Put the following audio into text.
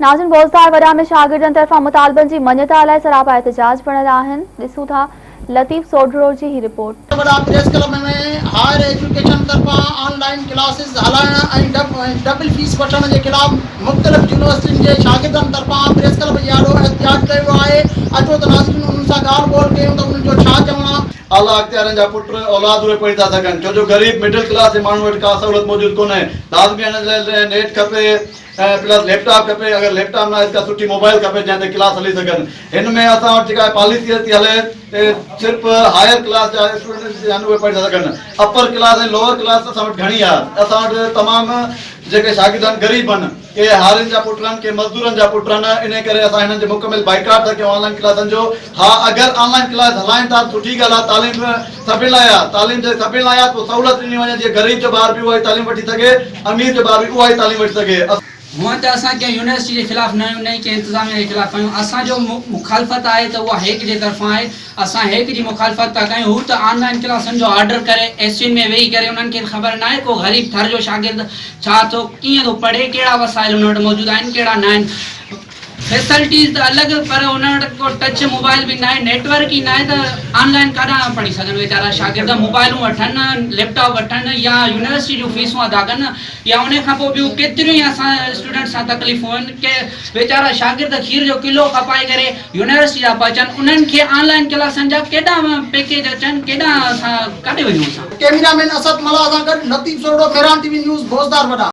ناظرين بوزدار وڏا ۾ شاگردن طرفان مطالبن جي مڃتا لاء سراپا احتجاج بڻيل آهن، ڏسون ٿا لطيف سوڍڙو جي هي رپورٽ. وڏا پريس ڪلب ۾ هائر ايجوڪيشن طرفان آن لائين ڪلاسز هلائڻ ۽ ڊبل فيس وٺڻ جي خلاف مختلف يونيورسٽين جي شاگردن طرفان پريس ڪلب جي آڏو احتجاج ڪيو ويو آهي، اچو ته ناظرين انهن سان ڳالهه ٻولهه ڪيون ته انهن جو ڇا چوڻ آهي. اعليٰ اختيارين جا پٽ اولاد اهي پڙهي ٿا سگهن ڇو جو غريب مڊل ڪلاس جي ماڻهن وٽ ڪا سهولت موجود ڪونهي لازمي هنن جي لاء نيٽ کپي ۽ پلس ليپ ٽاپ کپي اگر ليپ ٽاپ نه آهي ته ڪا سٺي موبائل کپي جنهن تي ڪلاس هلي سگهن هن ۾ اسان وٽ جيڪا پاليسي ٿي هلي صرف هائر ڪلاس جا اسٽوڊنٽس آهن اهي پڙهي ٿا سگهن اپر ڪلاس ۽ لوئر ڪلاس اسان وٽ گهڻي آهي اسان وٽ تمام جيڪي شاگرد آهن غريب آهن ڪي هارين جا پٽ آهن ڪي مزدورن جا پٽ آهن انهي ڪري اسان هنن جي مڪمل بائيڪاٽ ٿا ڪيون آن لائن ڪلاسن جو ها اگر آن لائن ڪلاس هلائين ٿا ته سٺي ڳالهه آهي تعليم سڀني لاء آهي تعليم جڏهن سڀني لاء آهي ته پوء سهولت ڏني وڃي جيئن غريب جو ٻار به اها ئي تعليم وٺي سگهي امير جو ٻار به اها ئي تعليم وٺي سگهي. هونئن ته اسان ڪنهن يونيورسٽي جي خلاف نه آهيون نه ئي ڪنهن انتظاميه جي خلاف آهيون اسان جو مخالفت آهي ته اها هيڪ جي طرفان آهي اسان هيڪ جي مخالفت ٿا ڪيون هو ته آن لائن ڪلاسن جو آرڊر ڪري اي سين ۾ ويهي ڪري انهن کي به خبر ناهي ڪو غريب ٿر جو شاگرد ڇا ٿو ڪيئن ٿو پڙهي ڪهڙا وسائل ان وٽ موجود آهن ڪهڙا ناهن فيسلٽيز ته الڳ پر انهن وٽ ڪو ٽچ موبائل به ناهي نيٽ ورڪ ئي ناهي ته آن لائن ڪاڏانهن پڙهي سگهن ويچارا شاگرد موبائلون وٺن ليپ ٽاپ وٺن يا يونيورسٽي جون فيسون ادا ڪن يا ان کان پوء ٻيون ڪيتريون ئي اسان اسٽوڊنٽس سان تڪليفون آهن ڪي ويچارا شاگرد کير جو ڪلو کپائي ڪري يونيورسٽي جا پهچن انهن کي آن لائن ڪلاسن جا ڪيڏانهن پيڪيج اچن ڪيڏانهن اسان ڪاڏي وڃون اسان. ڪئميرا مين اسد ملاح سان گڏ Latif Sordo, Mehran T V news, Bozdar Wada.